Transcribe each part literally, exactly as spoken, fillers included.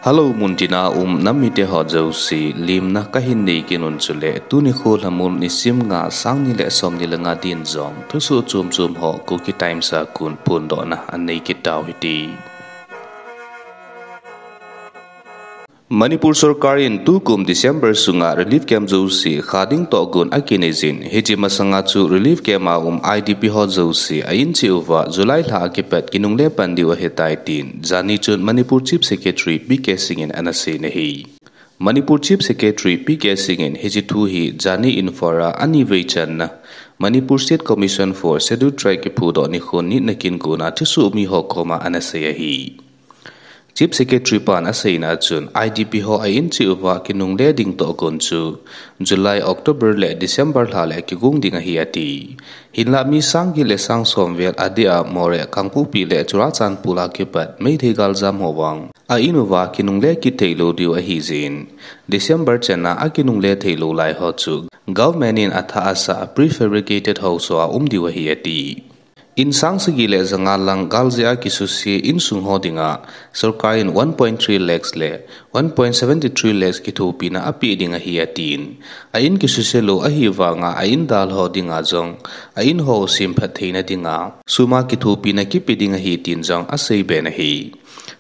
Hello, muntina um nam mite ho jouse, limna kahin nei kit un chule, tuni kho lhamul nisim nga, sang ni le som ni le nga din jong thusoh chom chom ho Kuki Times a kon phondohna anei kit tau hite. Manipur sorkar in tukum December sunga relief camp jouse kha ding tohgon akinei jin, hiche masanga chu relief camp a um I D P ho jouse a-in cheh uva July lha a kipat kinungle pan diu ahitai tin, jani chun Manipur Chief Secretary P K Singh in ana seiyin ahi. Manipur Chief Secretary P K Singh in hiche thu hi jani Imphal a ani vei channa Manipur State Commission for Scheduled Tribe kiphudoh nikho nina kin kona thusoh mi ho koma ana sei ahi. Chief Secretary pan aseina chun I D P ho a-in cheh uva kinungle ding tohgon chu July, October le December lha le kigong ding ahi ati. Hinlah mi sang get le sang som vel adeh a Moreh, Kangpokpi le Churachandpur a kipat Meitei galjam ho vang a-in uva kinungle kit theilou diu ahi jeh in, December channa akinungle theilou lai ho chu government in athah asah prefabricated house a um diu ahi ati. In sang sagi le janga lang gal jeh a kisuse insung ho dinga sorkar in one point three lakhs le one point seven three lakhs kithopina apeh ding ahi atin. A-in kisuse lou ahi vanga a-in dal ho dinga jong a-in ho semphat theina dinga sum a kithopina kipe ding ahi tin jong aseiben ahi.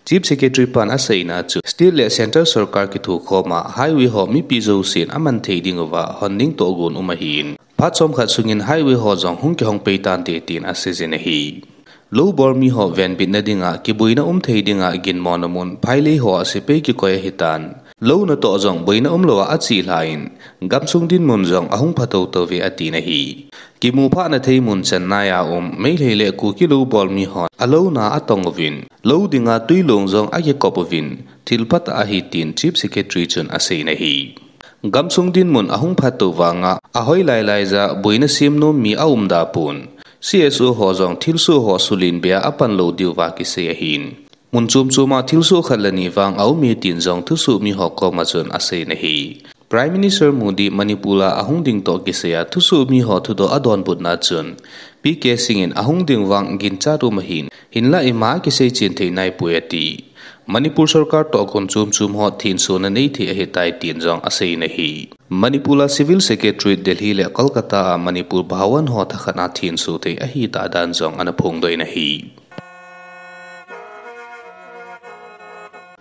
Chief Secretary pan aseina chu state le central sorkar kithokhom a highway ho mipi jousen aman thei diuva hon ding tohgon um ahin, phat chomkhat sungin highway ho jong hung kihong pei tante tin aseijin ahi. Lou bol mi ho venbitna dinga kiboina um thei dinga ginmona mun phailei ho a sepai kikoi ahitan, lou natoh jong boina umlouva ache lhan, gamsung dinmun jong ahung phatou touve atin ahi. Kimu phahna thei mun Chennai a um Meitei le Kuki lou bol mi hon alouna atong uvin, lou dinga twi long jong akikop uvin, thil phatah ahi tin Chief Secretary chun aseina ahi. Gamsung dinmun ahung phattou vanga ahoi lailai jeh a boina sem nom mi aumda pon, C S O ho jong thilsoh ho sulen bea apan lou diuva kisei ahin, mun chom chom a thilsoh khat le ni vang aume tin jong thusoh mi ho koma chun aseina ahi. Prime Minister Modi Manipur a ahung ding toh kisai a thusoh mi ho thudoh adonbutna chun P K Singh in ahung ding vang ginchat um ahin, hinlah ima kisei chen thei naipoi ati. Manipur sorkar tohgon chom chom ho thensona neithei ahitai tin jong aseina ahi. Manipur a Civil Secretary Delhi le Kolkata a Manipur Bhawan ho thakhat a thenso thei ahitah dan jong ana phongdoh in ahi.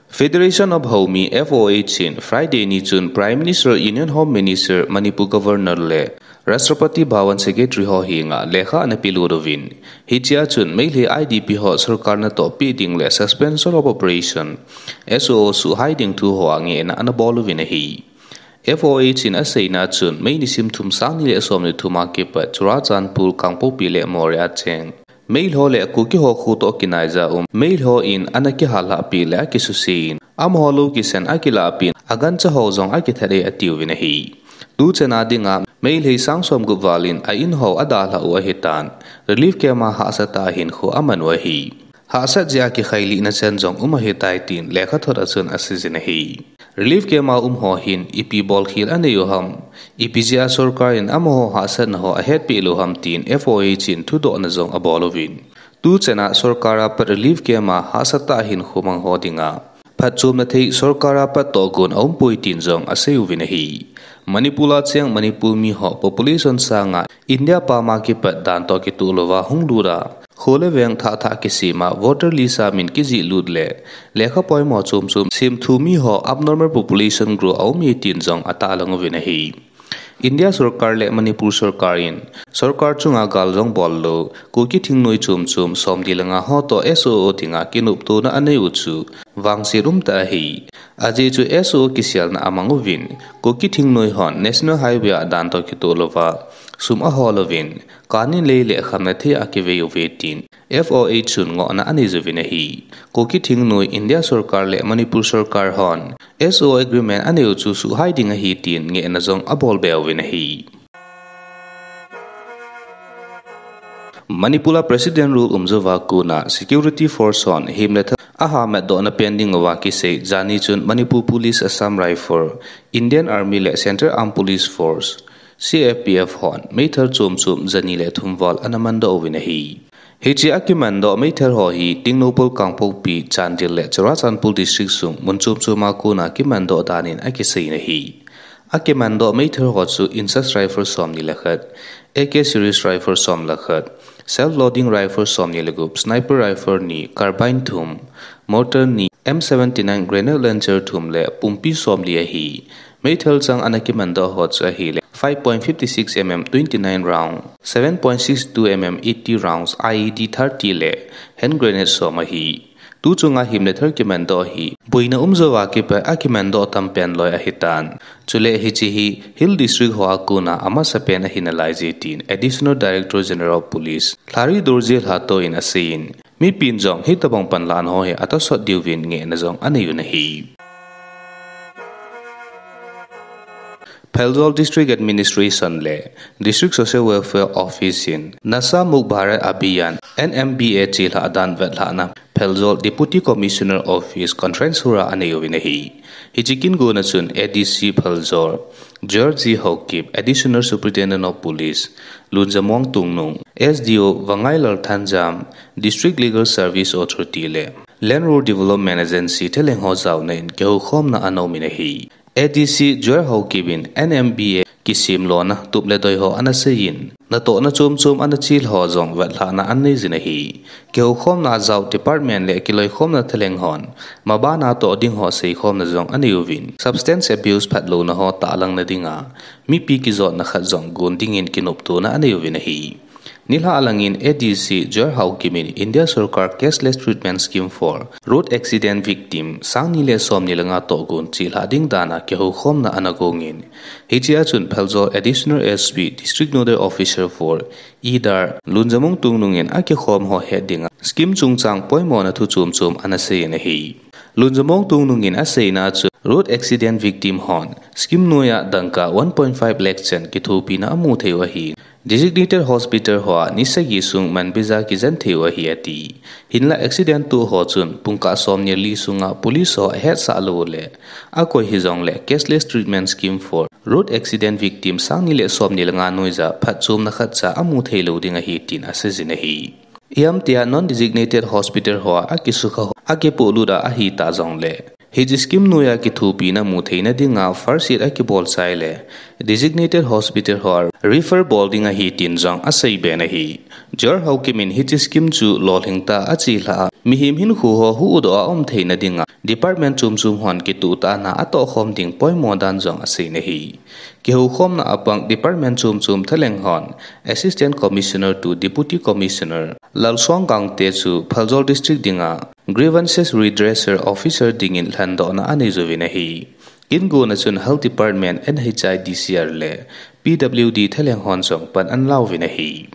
Federation of Haomi, F O H in Friday ni chun Prime Minister, Union Home Minister, Manipur Governor le Rashtrapati Bhawan Secretary ho henga lekha ana pelut uvin, hichea chun Meitei I D P ho sorkar natoh peh ding le Suspension of Operation, S O O, suhhai ding thu hoa ngehna ana bol uvin ahi. F O H in aseina chun May nisim thum, sang ni le som ni thum a kipat Churachandpur, Kangpokpi le Moreh a cheng Meitei ho le Kuki ho kho toh kinai jeh a um Meitei ho in ana kihallhah peh le akisuse in, amaho lou kisan akilah peh in, agancha ho jong akithat e atiuvin ahi. Tuchan a dinga Meitei sang somgup val in a-in ho adalhah u ahitan, relief camp a hahsa tah a hinkho aman u ahi. Hahsat jeh a kikhailihna chan jong um ahitai tin lekhathot a chun aseijin ahi. Relief camp a um ho hin ipi bolkhel anei u ham, ipi jeh a sorkar in amaho hahsatna ho ahetpeh lou ham tin F O H in thudohna jong abol uvin, tuchan a sorkar a pat relief camp a hahsa tah a hinkho mang ho dinga phatchomna thei sorkar a pat tohgon aumpoi tin jong asei uvin ahi. Manipur a cheng Manipur mi ho population sanga India pam a kipat dan toh kitoh louva hung lut a, kho le veng thah thah kisem a, voter list a min kijih lut le lekha poimo chom chom semthu mi ho abnormal population growth aume tin jong atahlang uvin ahi. India sorkar le Manipur sorkar in sorkar chunga gal jong bol lou, Kuki thingnoi chom chom som ni le nga ho toh S O O dinga kinoptona anei u chu vangset umtah ahi. Ajeh chu S O O kiselna amang uvin, Kuki thingnoi hon National Highway a dan toh kitoh louva sum ahol uvin, kani lei le khamna thei a kivei uve tin F O H chun ngohna anei uvin ahi. Kuki thingnoi India sorkar le Manipur sorkar hon S O O agreement anei u chu suhhai ding ahi tin ngehna jong abol be uvin ahi. Manipur a President rule um jouva kona security force hon him le that aha matdohna pen diuva kisei jani chun Manipur Police, Assam Rifle, Indian Army le Central Armed Police Force, C A P F hon meithal chom chom jani le thum val ana mandoh uvin ahi. Hiche akimandoh meithal ho hi Tengnoupal, Kangpokpi, Chandel le Churachandpur district sung mun chom chom a kona kimandoh dan in akisei in ahi. Akimandoh meithal ho chu INSAS rifle somni le khat, A K series rifle som le khat, self loading rifle somni le gup, sniper rifle ni, carbine thum, mortar ni, M seventy nine grenade launcher thum le pumpi somli ahi. Meithal chang ana kimandoh ho chu ahile five point five six M M twenty nine round, seven point six two M M eighty rounds, I E D thirty le hand grenade som ahi. Tu chunga him le thal kimandoh hi boina um jouva kipat a kimandoh tam pen loi ahitan. Chule hiche hi Hill District ho a kona amasapen ahi nalai je tin Additional Director General of Police Lhari Dorjee Lhato in aseiyin, mipin jong hitobang panlahna ho hi atosot diuvin ngehna jong anei un ahi. Pherzawl District Administration le District Social Welfare Office in Nasha Mukt Bharat Abhiyan, N M B A chelhah dan vetlhahna Pherzawl Deputy Commissioner Office conference hall a anei uvin ahi. Hiche kin gona chun A D C Pherzawl, Jewel G Haokip, Additional Superintendent of Police, Lunjamong Tungnung, S D O Vangailal Thanjam, District Legal Service Authority le Land Rural Development Agency thalheng ho jaona in kihoukhomna ana um in ahi. A D C Jewel Haokip in N M B A kisemlona tup le doi ho ana seiyin, natohna chom chom ana chil ho jong vetlhahna anei jin ahi. Kihoukhomna a jao department le kiloikhomna thalheng hon mabana toh ding ho seikhomna jong anei uvin, substance abuse phatlouna ho tahlangna dinga mipi kijotna khat jong gon dingin kinoptona anei uvin ahi. Nilhah langin A D C Jewel Haokip in India Sorkar Cashless Treatment Scheme for Road Accident Victim sangni le somni le nga tohgon chelhah ding dan a kihoukhomna ana gongin, hichea chun Pherzawl Additional S P, District Nodal Officer for E D A R, Lunjamong Tungnung in akikhom ho het dinga scheme chungchang poimona thu chom chom ana seiyin ahi. Lunjamong Tungnung in aseina a chun road accident victim hon scheme noiya dangka one point five lakh chan kithopina amu thei u ahi. Designated hospital hoa ni sagi sung manbeija kijen thei u ahi ati. Hinla accident toh ho chun pungkah somni le li sunga police ho ahetsah lou le akoi hijongle cashless treatment scheme for road accident victim sangni le somni le nga noija phatchomna khatcha amu thei lou ding ahi tin aseijin ahi. Ihamtia non-designated hospital hoa akisukha ho akipohlut a ahitah jongle, hiche scheme noiya kithopina mu theina dinga first aid akibol chai le designated hospital hoa refer bol ding ahi tin jong aseiben ahi. Jewel Haokip in hiche scheme chu lolhing tah a achelhah a, mihem hinkho ho huhdoh a um theina dinga department chom chom hon kitoh tahna atohkhom ding poimo dan jong aseiyin ahi. Kihoukhomna a pang department chom chom thalheng hon Assistant Commissioner to Deputy Commissioner Lalsuang Gangte chu Pherzawl District dinga Grievances Redressal Officer dingin lhendohna anei jouvin ahi. Kin gona chun Health Department, N H I D C R le P W D thalheng hon jong pan ana lauvin ahi.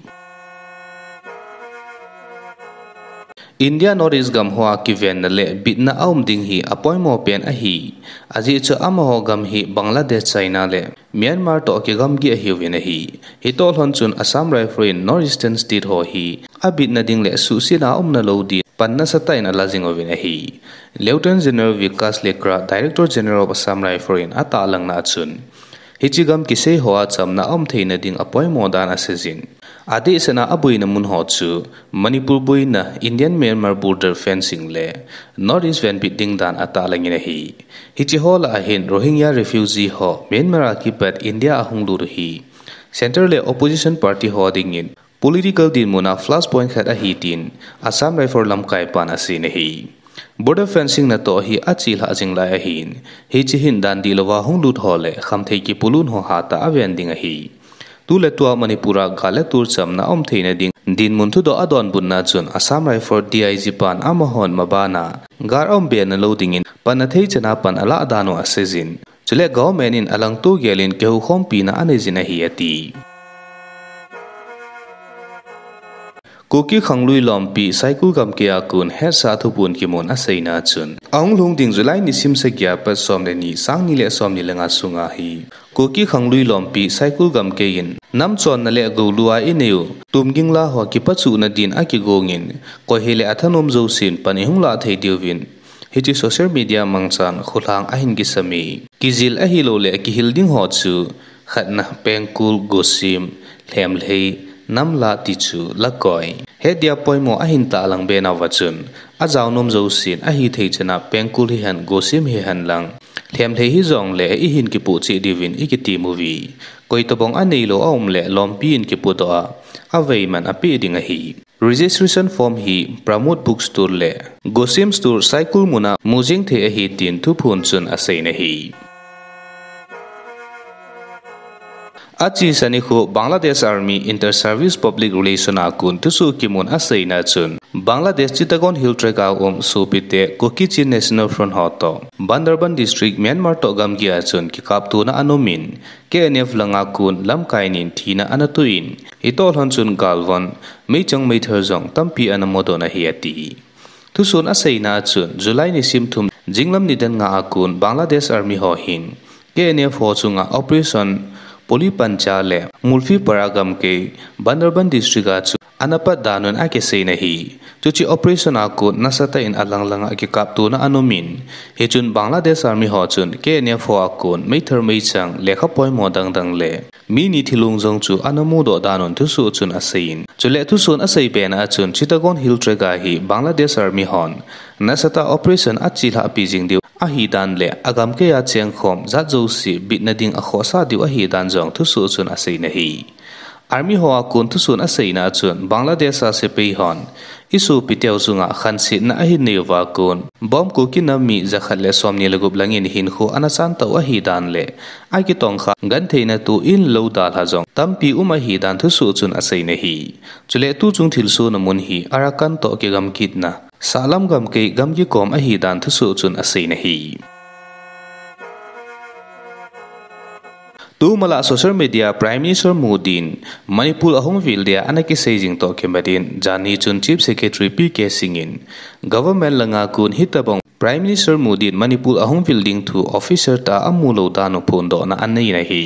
India North East gam hoa kivenna le bitna aum ding hi apoimo pen ahi. Ajeh chu amaho gam hi Bangladesh, China le Myanmar toh kigamgi ahiuvin ahi. Hitoh lhon chun Assam Rifle in North Eastern State ho hi abitna ding le suhsetna aumna lou din pan nasatah in ala jing uvin ahi. Lieutenant General Vikas Lakra, Director General of Assam Rifle in atahlangna a chun, hiche gam kisei hoa chamna aum theina ding apoimo dan aseijin, adehsetna aboina mun ho chu Manipur boina, Indian Myanmar border fencing le North East venbit ding dan atahlangin ahi. Hiche ho lah a hin Rohingya refugee ho Myanmar a kipat India ahung lut u hi Centre le Opposition Party ho dingin political dinmun a flashpoint khat ahi tin Assam Rifle lamkai pan aseiyin ahi. Border fencing natoh hi achelhah jing lai ahin, hiche hin dan dihlouva hung lut ho le khamthei kipolut ho hatah a aven ding ahi. Tuletua Manipur a gal le tul chamna aum theina ding dinmun thudoh adonbutna chun Assam Rifle D I G pan amahon mabana gal aum be na lou dingin pan athei chana pan alah dan u aseijin, chule government in alangto gelin kihoukhompi na aneijin ahi ati. Kuki Khanglui Lompi Saikul gamkeiya kon hetsah thuphon kimun aseina chun, ahung lhung ding July nisim sagi a pat som le ni, sang ni le som ni le nga sunga hi Kuki Khanglui Lompi Saikul gamkeiyin namchonna le goulua ineiyu tumgingla ho kipachuhna din akigongin, koi hile athanom jousen pan ihung lah thei diuvin, hiche social media mangchan kholhang ahin kisame. Kijil ahilouleh kihil ding ho chu khatna pengkul, gosim, lhemlhei, namla tichu lakoi. Hedia poimo ahin tahlang be nauva chun, ajao nom jousen ahithei chana pengkul hihen, gosim hihen lang, lhemlhei hijongle ihin kipoh cheh diuvin ikiti uve. Koi tobang aneilou aumle lompi in kipodoh a, aveiman apeh ding ahi. Registration form hi Pramod Book Store le Gosim Store Saikul muna mujing thei ahi tin thuphon chun aseiyin ahi. Achesa nikho Bangladesh Army Inter-Service Public Relation a kon thusoh kimun aseina chun, Bangladesh Chittagong Hill Tract a um sopite Kuki Chin National Front ho toh Bandarban District, Myanmar toh gamgi a chun kikaptona ana umin, K N F langa kon lamkai nin thina ana toh in, hitoh lhon chun galvon, meichang meithal jong tampi ana mudoh in ahi ati. Thusoh in aseina chun, July nisim thum jinglam nidan nga a kon Bangladesh Army ho hin K N F ho chunga Operation Poli Pancha le Mulfipara gamkai Bandarban District a chu ana pat dan un akiseiyin ahi. Chuche operation a kon nasatah in alang langa kikaptona ana umin, hichun Bangladesh Army ho chun K N F ho a kon meithal meichang, lekha poimo dangdang le mi ni thilong jong chu ana mudoh dan un thusoh chun aseiyin. Chule thusoh in asei bena a chun Chittagong Hill Tract a hi Bangladesh Army hon nasatah operation achelhahpi jing diu ahi dan le agamkai a chengkhom jat jouse bitna ding akhohsah diu ahi dan jong thusoh chun aseiyin ahi. Army ho a kon thusoh in aseina chun Bangladesh a sepai hon isopiteu chunga khansetna ahin nei uva kon, bomb Kuki nam mi jakhat le somni le gup langin hinkho ana chan tau ahi dan le akitongkha gentheina toh in lou dalha jong tampi um ahi dan thusoh chun aseiyin ahi. Chule tuchung thilsohna mun hi Arakan toh kigam kitna sahlam gamkai gamgi kom ahi dan thusoh chun aseiyin ahi. Tumala social media Prime Minister Modi in Manipur ahung vil dia ana kisei jing toh kimat in, janhi chun Chief Secretary P K Singh in government langa kon hitobang Prime Minister Modi in Manipur ahung vil ding thu official tah a amu lou dan u phondohna aneiyin ahi.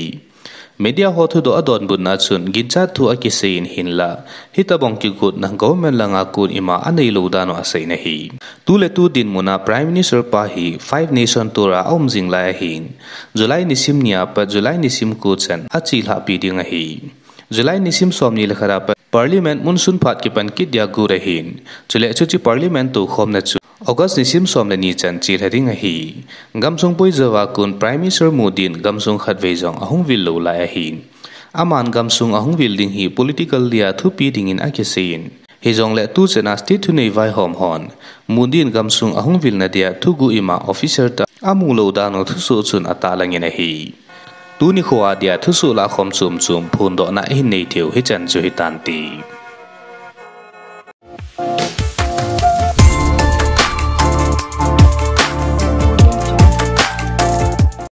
Media ho thudoh adonbutna chun ginchat thu akiseiyin hinla, hitobang kigotna government langa kon ima anei lou dan u aseiyin ahi. Tuletu dinmun a Prime Minister pa hi Five Nation Tour a aum jing lai ahin, July nisim ni a pat July nisim ko chan achelhahpi ding ahi. July nisim somni le khat a pat Parliament monsoon phat kipan kit dia got ahin, chule chuche Parliament toukhomna chu August nisim som le ni chan chelha ding ahi. Gamsung pui jouva kon Prime Minister Modi in gamsung khatvei jong ahung vil lou lai ahin, aman gamsung ahung vil ding hi political dia thupi dingin akiseiyin, hijongle tuchan a state thunei vaihom hon Modi in gamsung ahung vilna dia thuguh ima official tah a amu lou dan u thusoh chun atahlangin ahi. Tuni khoa dia thusoh lahkhom chomchom phondohna ihin nei theiu hichan chu hitante.